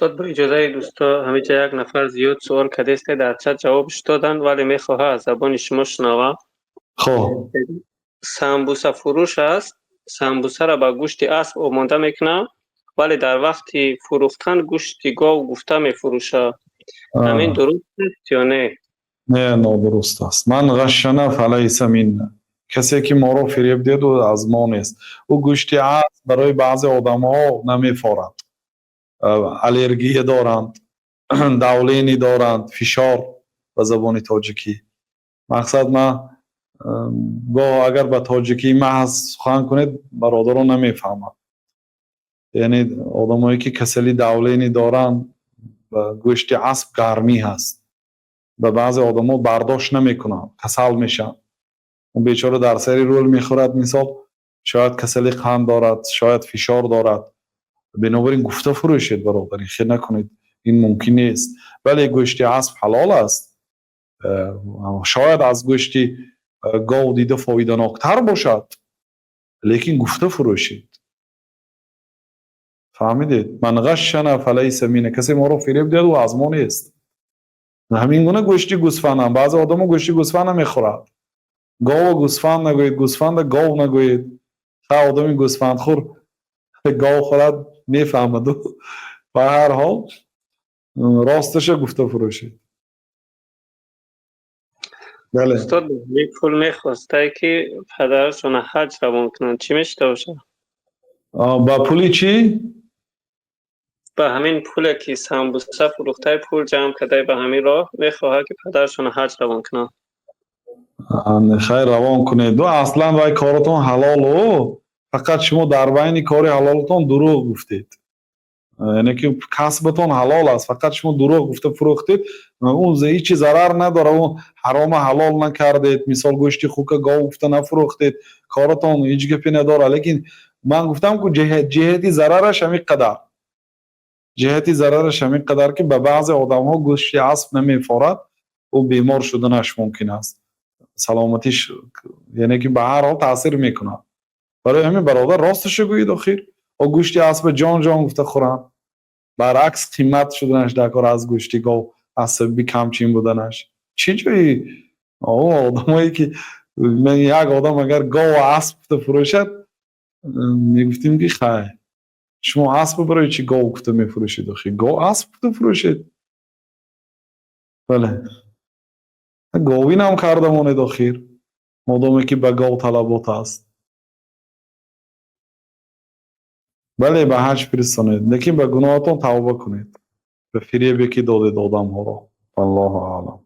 Устод, бо иҷозаи дӯсто, ҳамиҷа як нафар зиёд суол кардааст, дар чат ҷавобш доданд, вале мехоҳад аз забони шумо шунава. Хоб. Самбусафурӯш аст, самбусаро ба гӯшти асп омода мекунад, вале дар вақти фурӯхтан гӯшти гов гуфта мефурӯшад. Ҳамин дуруст аст ё не? Не, нодуруст аст. Ман ғашшана фалайса минна. Касе ки моро фиреб диҳад, ӯ аз мо нест. Ӯ гӯшти асп барои баъзе одамҳо намефорад. Аллергия доранд, давление доранд, фишор ба забони тоҷикӣ. Мақсад, ман гоҳ агар ба тоҷикӣ маҳз сухан кунед, бародарон намефаҳманд. Яъне одамое ки касали давление доранд, гӯшти асп гармӣ ҳаст. Ба баъзе одамо бардошт намекунанд, касал мешаванд. Он бечора дар сари рӯл мехӯрад, мисол, шояд касали қанд дорад, шояд фишор дорад. Бинобар ин гуфта фурӯшед, бародар, ин хел накунед, ин мумкин нест. Бале, гӯшти асп ҳалол аст, шояд аз гӯшти гов дида фоиданоктар бошад, лекин гуфта фурӯшед. Фаҳмидед? Ман ғашшана фалайса минна. Касе моро фиреб диҳад, ӯ аз мо нест. Ҳамин гуна гӯшти гӯсфандам, баъзе одамо гӯшти гӯсфанд намехӯрад. Гову гӯсфанд нагӯед, гӯсфанда гов нагӯед. Ха, одами гӯсфандхӯр гов хӯрад, мефаҳмаду. Ба ҳар ҳол, росташа гуфта фурӯшед. Бале. Устод, пул мехостае ки падарашона ҳаҷ равон кунанд, чӣ мешуда бошад? Ба пули чӣ? Ба ҳамин пуле ки самбуса фурӯхтаи, пул ҷамъ кардаи, ба ҳамин роҳ мехоҳад ки падарашона ҳаҷ равон кунанд. Хайр, равон кунед. Аслан вай коротон ҳалолу, фақат шумо дар байни кори ҳалолатон дурӯғ гуфтед. Яъне ки касбатон ҳалол аст, фақат шумо дурӯғ гуфта фурӯхтед. Он ҳечи зарар надорад, он ҳарома ҳалол накардед. Мисол, гӯшти хука гов гуфта нафурӯхтед, коротон ҳеҷ гапе надорад. Лекин ман гуфтам ку, ҷиҳати зарараш ҳамин қадар, ҷиҳати зарараш ҳамин қадар, ки ба баъзе одамҳо гӯшти асп намефорад, ӯ бемор шуданаш мумкин аст, саломатиш, яъне ки ба ҳар ҳол таъсир мекунад. Барои ҳамин, бародар, росташо гӯед. Охир о гӯшти аспа ҷон ҷон гуфта хӯранд, баръакс қимат шуданаш дар кор аз гӯшти гов аз сабаби камчин буданаш. Чӣ ҷои одамое ки як одам агар гову асп гуфта фурӯшад, мегуфтем ки хай, шумо аспа барои чӣ гов гуфта мефурӯшед? Охир гов асп гуфта фурӯшед. Бале, говинам карда монед охир, модоме ки ба гов талабот аст. Бале, ба ҳаҷ фиристонед, лекин ба гуноҳатон тавба кунед, ба фиребе ки додед одамҳоро. Аллоҳу аълам.